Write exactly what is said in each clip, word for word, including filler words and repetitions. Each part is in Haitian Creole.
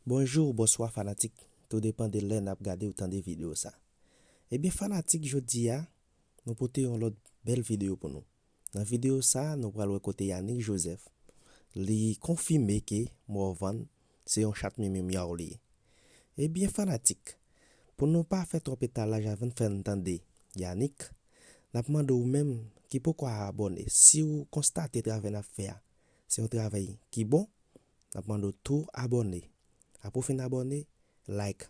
Bonjou, bonswa fanatik, tou depann de lè n ap gade ou tande videyo sa. Ebyen fanatik, jodi a, nou pote yon lòt bèl videyo pou nou. Nan videyo sa, nou pral wè kote Yanick Joseph, li konfime ke Morvan se yon chat mimi myaw li ye. Ebyen fanatik, pou nou pa fè twòp etalaj avan n fè n tande Yanick, n ap mande w menm ki poko abòne, si w konstate travay n ap fè a se yon travay ki bon, n ap mande w tou abòne. Apre w fin abòne, like,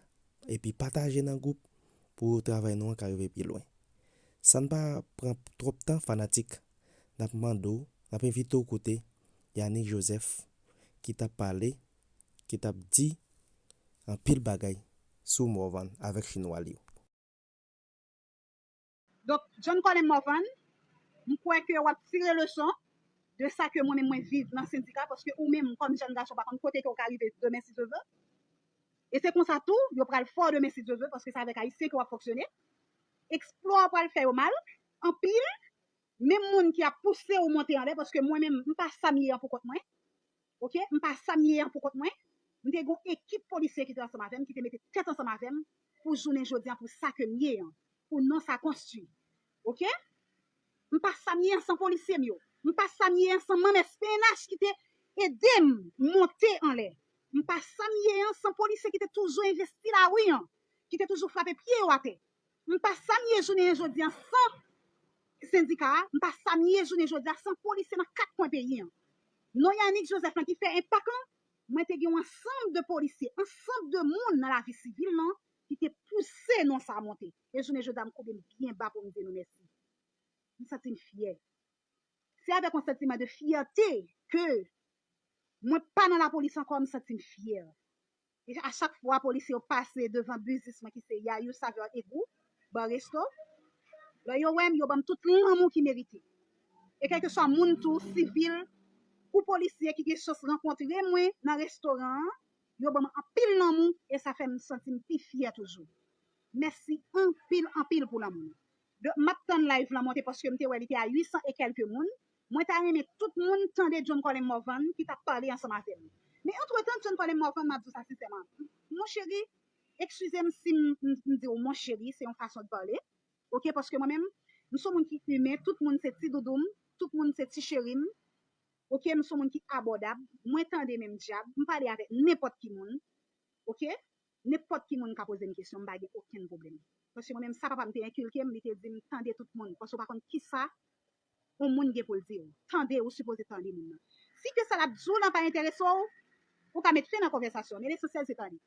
epi pataje nan gwoup pou travay nou an ka rive pi lwen. San n pa pran twòp tan fanatik, n ap mande w, n ap envite w koute Yanick Joseph ki t ap pale, ki t ap di anpil bagay sou Morvan avèk chinwa li yo. Donk, John Colem Morvan, m kwè ke w ap tire leson de sa ke mwen menm mwen viv nan sendika, paske ou menm kòm jèn gason pa konn kote ke w ka rive demen si Dye ve. E se konsa tou, yo pral fè w demen si Dye ve, paske se avèk Ayisyen ke w ap fonksyone. Eksplwa w pral fè yo mal, anpil, menm moun ki ap pouse w monte anlè, paske mwen menm, m pa sa m ye an pou kont mwen. Oke, m pa sa m ye an pou kont mwen. M te gen yon ekip polisye ki te ansanm avè m, ki te mete tèt ansanm avè m pou jounen jodi a, pou sa ke m ye an, pou non sa konstwi. Oke? M pa sa m ye an san polisye m yo. M pa sa m ye an san manm S P N H ki te ede m monte anlè. M pa sa m ye an san polisye ki te toujou envesti lari an, ki te toujou frape pye yo atè. M pa sa m ye jounen jodi a san sendika a, m pa sa m ye jounen jodi a san polisye nan kat kwen peyi an. Non Yanick Joseph lan ki fè enpak lan, mwen te gen yon ansanm de polisye, ansanm de moun nan lavi sivil lan ki te pouse non sa a monte. E jounen jodi a m koube m byen ba pou m di nou mèsi. M santi m fyè. Se avèk yon santiman de fyète ke mwen pa nan lapolis ankò, m santi m fyè. E a chak fwa polisye yo pase devan biznis mwen ki se Yayou Saveur Egou, Bar Resto, lè yo wè m, yo ban m tout lanmou ki merite. E kèlkeswa moun tou, sivil ou polisye ki gen chans rankontre mwen nan restoran an, yo ban m anpil lanmou e sa fè m santi m pi fyè toujou. Mèsi anpil, anpil pou lanmou nou. Donk, m ap tann live lan monte paske m te wè li te a uit san e kèlke moun. Mwen ta renmen tout moun tande John Colem Morvan ki t ap pale ansanm avè m. Men antretan, John Colem Morvan, m ap di w sa sensèman. Mon cheri, eskize m si m, m, m di w mon cheri, se yon fason de pale. Oke, paske mwen menm, m se yon moun ki imen, tout moun se ti doudou m, tout moun se ti cheri m. Oke, m se yon moun ki abòdab, mwen tande menm dyab, m pale avèk nenpòt ki moun. Oke? Nenpòt ki moun ka poze m kesyon, m pa gen okenn pwoblèm. Paske mwen menm, sa papa m te enkilke m, li te di m, tande tout moun, paske w pa konn kisa yon moun gen pou l di w. Tande, ou sipoze tande moun nan. Si ke sa l ap di w lan pa enterese w, ou ka met fen nan konvèsasyon, men lesansyèl se tande.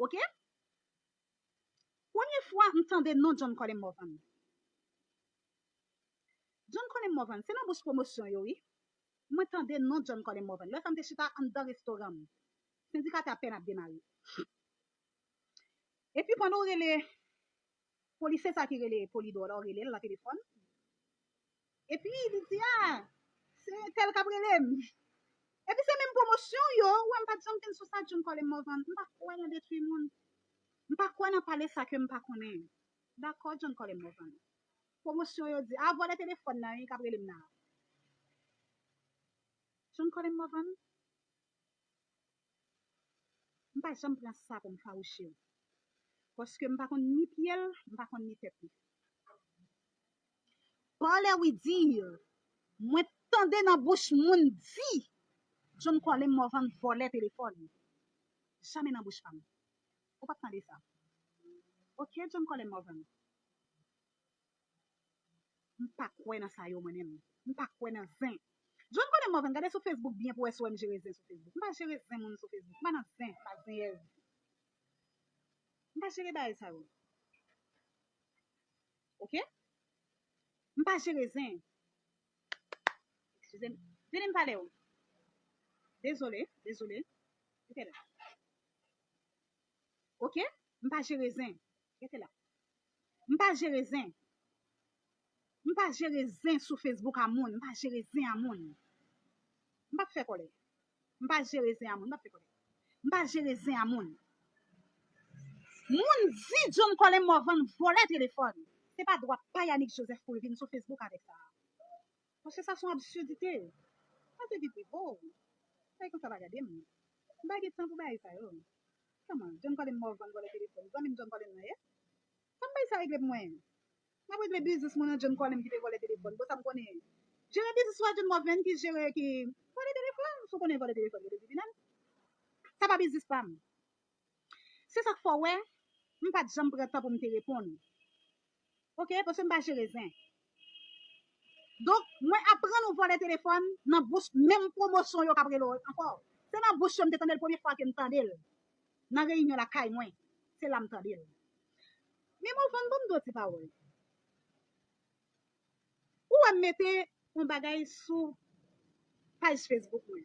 Oke? Premye fwa m tande non John Colem Morvan. John Colem Morvan, se nan bouch pwomosyon yo, wi. Mwen tande non John Colem Morvan. Lè sa m te chita anndan restoran m. Sendika te apèn ap demare. Epi pandan w rele polisye sa ki rele Polidor la, w rele l nan telefòn. Epi li di, a, se entèl k ap rele m. Epi se menm pwomosyon yo, ou wè m pa t janm vin sou sa, John Colem Morvan. M pa kwè nan detwi moun. M pa kwè nan pale sa ke m pa konnen. Dakò, John Colem Morvan. Pwomosyon yo di, a, vòlè telefòn nan, wi, k ap rele m nan. John Colem Morvan. M pa janm pran sa pou m fawouche w. Paske m pa konn ni pye l, m pa konn ni tèt li. Parlè wi di, mwen tande nan bouch moun di, John Colem Morvan vòlè telefòn. Jamè nan bouch pa m. Ou p ap tande sa. Oke, John Colem Morvan. M pa kwè nan sa yo mwen menm. M pa kwè nan zen. John Colem Morvan, gade sou Facebook byen pou wè si w wè m jere zen sou Facebook. M pa jere zen moun sou Facebook. M pa nan zen, m pa zenyèz. M pa jere bagay sa yo. Oke? M pa jere zen. Eskize m. Vini m pale w. Dezole, dezole. Rete la. Oke? M pa jere zen. Rete la. M pa jere zen. M pa jere zen sou Facebook a moun. M pa jere zen a moun. M p ap fè kòlè. M pa jere zen a moun. M p ap fè kòlè. M pa jere zen a moun. Moun di John Colem Morvan vòlè telefòn. Se pa dwa pa Yanick Joseph pou l vin sou Facebook avèk sa. Paske sa se yon absidite. Sa se vit pi vo. Bagay konsa pa gade m. M pa gen tan pou bagay sa yo. Kòman? John Colem Morvan vòlè telefòn. Zanmi m John Colem nan ye? Sa m bay sa regle pou mwen? M ap regle biznis moun nan John Colem ki te vòlè telefòn. Bon, sa m konnen. Jere biznis ou a John Morvan ki jere ki vòlè telefòn. Si w konnen vòlè telefòn, yo te tribinal. Sa pa biznis pa m. Se sa k fè w wè, m pa t janm pran tan pou m te reponn. Oke, paske m pa jere zen. Donk, mwen aprann ou vòlè telefòn nan bouch menm pwomosyon yo k ap rele w ankò. Se nan bouch yo m te tande l premye fwa ke m tande l. Nan reyinyon lakay mwen, se la m tande l. Men Morvan, ban m di w ti pawòl. Ou wè m mete yon bagay sou paj Facebook mwen.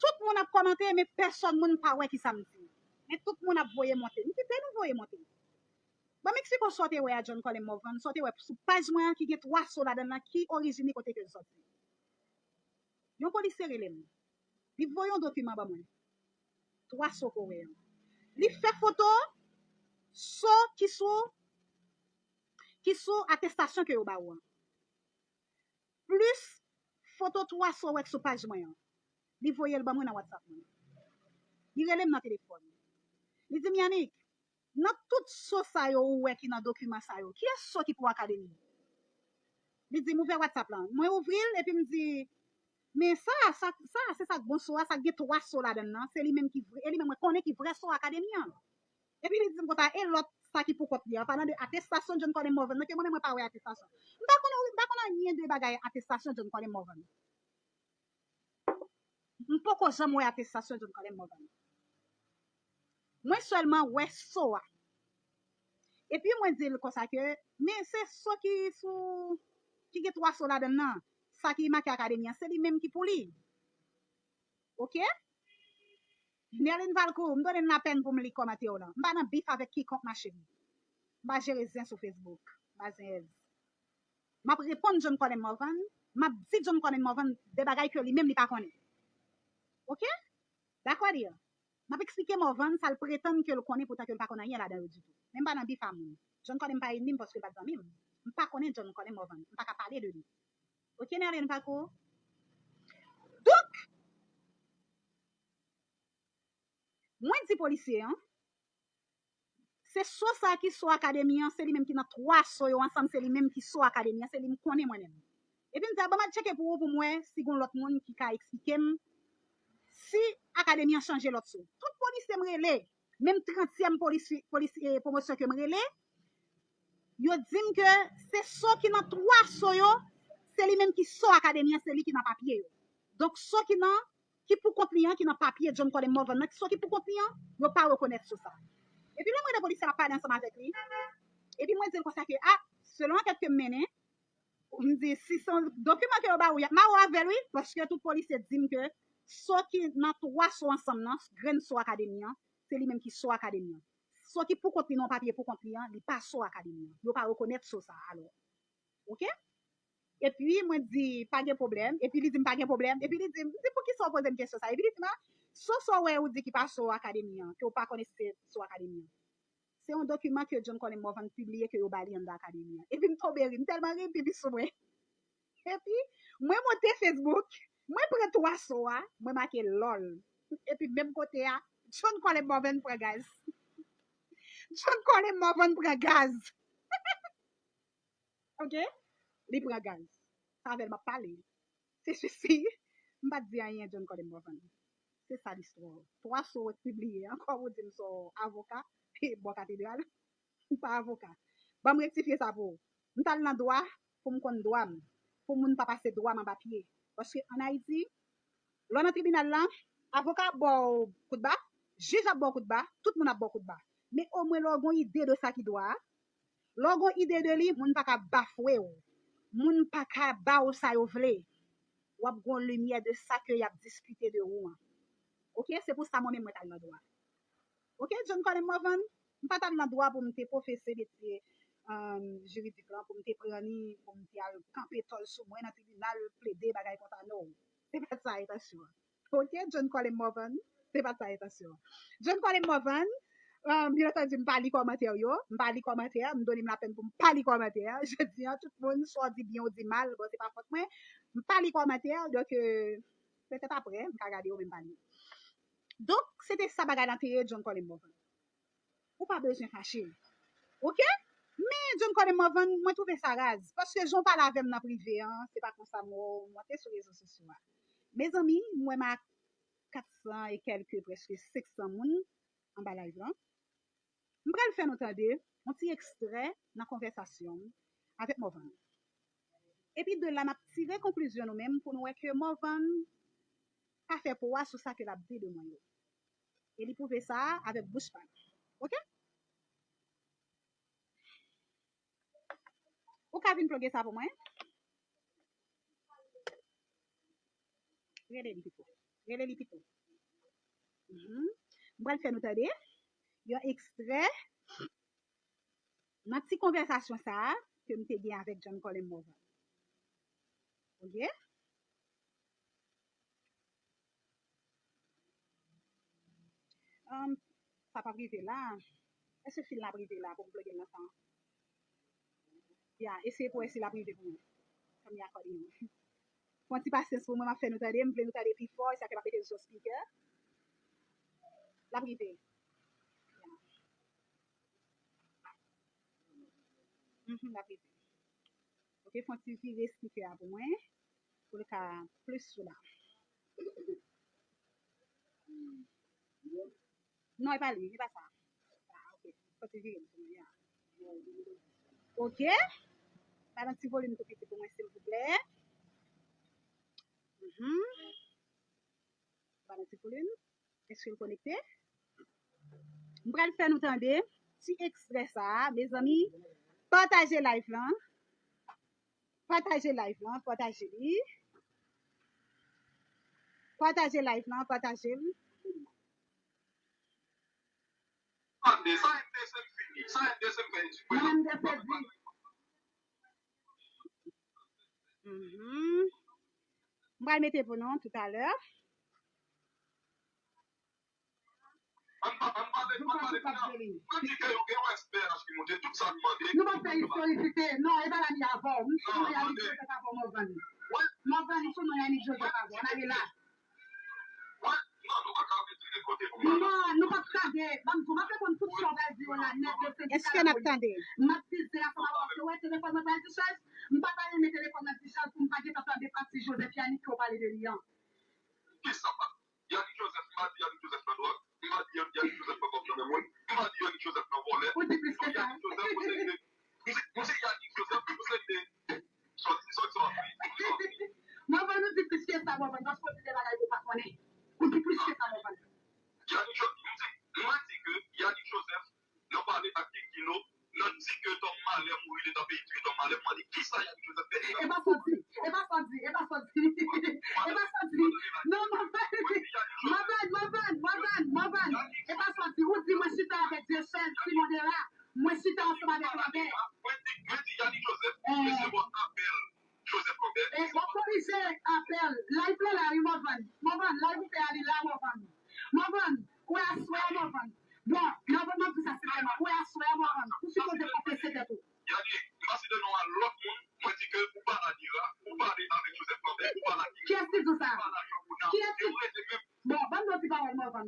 Tout moun ap kòmante, men pèsòn moun pa wè ki sa m di. Men tout moun ap voye monte. M kite nou voye monte. Ban m eksplike w sa w te wè a John Colem Morvan, sa w te wè sou paj mwen an ki gen twa so ladan l lan, ki orijin li, kote ke l sòti. Yon polisye rele m. Li voye yon dokiman ban mwen. Twa so ke w wè an. Li fè foto so ki sou ki sou atestasyon ke yo ba w an. Plis foto twa so w wè k sou paj mwen an. Li voye l ban mwen nan WhatsApp mwen. Li rele m nan telefòn. Li di m, Yanick, nan tout so sa yo ou wè ki nan dokiman sa yo, kiyès so ki pou akademi? Li di m, ouvè WhatsApp lan. Mwen ouvri l epi m di, men sa, sa, sa, se sa k bon so a, sa k gen twa so ladan l lan, se li menm ki vre, e li menm mwen konnen ki vrè so akademi an. Epi li di m konsa, e lòt sa ki pou kont li an, palan de atestasyon John Colem Morvan nan, ke mwen menm mwen pa wè atestasyon. M pa konn, m pa konn anyen de bagay atestasyon John Colem Morvan. M poko janm wè atestasyon John Colem Morvan. Mwen sèlman wè so a. Epi mwen di l konsa ke, men se so ki sou, ki gen twa so ladan l nan, sa ki make akademi an, se li menm ki pou li. Oke? Nerline Valcourt, m donnen lapèn pou m li kòmantè w lan. M pa nan bif avèk kikonk, ma chérie. M pa jere zen sou Facebook. M pa zen èz. M ap reponn John Colem Morvan. M ap di John Colem Morvan de bagay ke li menm li pa konnen. Oke? Dakò, dear? M ap eksplike Morvan sa l pretann ke l konnen poutan ke l pa konn anyen ladan yo ditou. Men m pa nan bif a moun. John Colem pa ènmi m paske l pa t zanmi m. M pa konnen John Colem Morvan. M pa ka pale de li. Oke, Nerline Valcourt? Donk, mwen di polisye an, se so sa ki so akademi an, se li menm ki nan twa so yo ansanm, se li menm ki so akademi an, se li m konnen mwen menm. Epi m di, a, ban m al tcheke pou ou pou m wè si gon lòt moun ki ka eksplike m si akademi an chanje lòt so. Tout polisye m rele, menm trantyèm polis, polis, eh, pwomosyon ke m rele, yo di m ke se so ki nan twa so yo, se li menm ki so akademi an, se li ki nan papye yo. Donk, so ki nan, ki pou kont li an, ki nan papye John Colem Morvan nan, so ki pou kont li an, yo pa rekonèt so sa. Epi lè m rele polisye a, m ap pale ansanm avèk li. Epi mwen di l konsa ke, a, selon ankèt ke m mennen, m di, si se yon dokiman ke yo ba ou, y ap mare w avè l, wi, paske tout polisye di m ke so ki nan twa so ansanm nan, grenn so akademi an, se li menm ki so akademi an. So ki pou kont li nan yon papye pou kont li an, li pa so akademi an. Yo pa rekonèt so sa a, alò. Oke? Epi mwen di, pa gen pwoblèm. Epi li di m pa gen pwoblèm. Epi li di m, m di, poukisa w poze m kesyon sa? Epi li di m, a, so sa w wè ou di ki pa so akademi an, ke w pa konnen si se so akademi an. Se yon dokiman ke John Colem Morvan pibliye ke yo ba li anndan akademi an. Epi m tonbe ri, m tèlman ri, pipi sou mwen. Epi, mwen monte Facebook, mwen pran twa so a, mwen make lòl. Epi menm kote a, John Colem Morvan pran gaz. John Colem Morvan pran gaz. Oke? Li pran gaz. Se avè l m ap pale. Se sesi. M pa t di anyen John Colem Morvan. Se sa listwa. Twa so w pibliye ankò, ou di m se w avoka bò katedral. M pa avoka. Ban m rektifye sa pou ou. M t al nan dwa pou m konn dwa m. Pou moun pa pase dwa m anba pye. Paske ann Ayiti, lè w nan tribinal la, avoka ap ba w koutba, jij ap ba w koutba, tout moun ap ba w koutba. Men omwen lè w gen yon ide de sa ki dwa a, lè w gen yon ide de li, moun pa ka bafwe w. Moun pa ka ba w sa yo vle. W ap gen yon limyè de sa ke y ap diskite de ou an. Oke, se pou sa mwen menm mwen t al nan dwa. Oke, John Colem Morvan, m pa t al nan dwa pou m te pwofese metye, um, jiridik lan, pou m te pran li, pou m te al kanpe tòl sou mwen nan tribinal, plede bagay konsa, no. Se pa sa entansyon an. Oke, John Colem Morvan, se pa sa entansyon an. John Colem Morvan, um, byen antandi, m pa li kòmantè yo, m pa li kòmantè, m donnen m lapèn pou m pa li kòmantè. Jodi an, tout moun, swa w di byen ou di mal, bon, se pa fòt mwen, m pa li kòmantè, donk, euh, petèt apre, m ka gade yo, men m pa li yo. Donk, se te sa bagay lan te ye, John Colin Morvan. Ou pa bezwen fache. Oke? Men John Colin Morvan, mwen twouve sa raz. Paske jan w pale avè m nan prive an, se pa konsa m wè w monte sou rezo sosyo a. Mezanmi, m wè m a kat san e kèlke, prèske senk san moun anba live lan. M pral fè nou tande yon ti ekstrè nan konvèsasyon m avèk Morvan. Epi de la, m ap tire konklizyon nou menm pou nou wè ke Morvan pa fè po a sou sa ke l ap di de mwen yo. E li pwouve sa avèk bouch pa l. Oke? Ou ka vin ploge sa pou mwen? Rele li pito. Rele li pito. Mhm. M pral fè nou tande yon ekstrè nan ti konvèsasyon sa a ke m te gen avèk John Colin Morvan. Oke? Um, sa p ap rive la. Èske fil la ap rive la pou m ploge l nan sa? Ya, eseye pou wè si l ap rive pou mwen. Fè m akòde yon. Fè yon ti pasyans pou mwen, m ap fè nou tande, m vle nou tande pi fò, e sa ke m ap mete l sou speaker. L ap rive. Ya. Mhm, l ap rive. Oke, fè yon ti vire speaker a pou mwen, pou l ka plis sou la. Non, e pa li, e pa sa. Ah, oke. Fè yon ti vire pou mwen, ya. Oke. Ba l yon ti volim tou piti pou mwen, silvouplè. Mhm. Ba l yon ti volim. Èske l konekte? M pral fè nou tande ti ekstrè sa a, mezanmi. Pataje live lan. Pataje live lan, pataje li. Pataje live lan, pataje l. Mwen menm te pèdi. Mhm. M pral mete pou nou toutalè. Ann pa, ann pale, ann pale kounye a. Mwen di ke yo gen yon S P H ki monte, tout sa n mande. Nou p ap fè istorisite. Non, e pa la ni avè w. M sou non Yannick Joseph avè w, Morvan. Morvan, m sou non Yannick Joseph avè w. N ale la. Mwen, non, nou pa ka retire kote pou mwen. Non, nou p ap tande. Ban m di w, m ap reponn tout sa w pral di yo la nèt, yo se. Èske n ap tande? M ap vize ansanm avè w. Ou wè telefòn mwen pral dichaj? M pa ta renmen telefòn nan dichaj pou m pa gentan tande pati Joseph Yannick ke w pale de li an. Kisa pa? Yannick Joseph, m pa di Yannick Joseph nan dwòg, m pa di Yannick Joseph nan kòb nan men moun, m pa di Yannick Joseph nan vòlè. Ou di plis ke sa. Yannick Joseph, ou se de, ou se, ou se Yannick Joseph, ou se de, sòti, sòti, sòti. Mwen, mwen, nou di plis ke sa, mwen, mwen, paske ou di de bagay ou pa konnen. Ou di plis ke sa, mwen, mwen. Yannick Joseph, m di, mwen di ke Yannick Joseph, nan pale ak Kikino, nan di ke Tom Malè mouri letan peyi touye Tom Malè, m mande kisa Yannick Joseph fè li la. E pa sa w di, e pa sa w di, e pa sa w di. E pa sa w di. Non, Morvan, Morvan, Morvan, Morvan. E pa sa w di. Ou di mwen chita avèk Dieuseul, Simon Dera. Mwen chita ansanm avèk Lambert. Mwen di, mwen di Yannick Joseph resevwa apèl Joseph Lambert. E w ap korije apèl. Live lan la wi, Morvan. Morvan, live ou fè a li la, Morvan. Morvan, ou wè aswè a, Morvan. Bon, Morvan, m ap di sa senpleman. Ou wè aswè a, Morvan. Ou sipoze konfese tèt ou. Yannick, m pa site non a lòt moun, mwen di ke ou pale a Dera, ou pale avèk Joseph Lambert, ou pale a Kikino, ou pale a Jean Bonnard, e ou rete menm. Bon, ban m di yon ti pawòl, Morvan.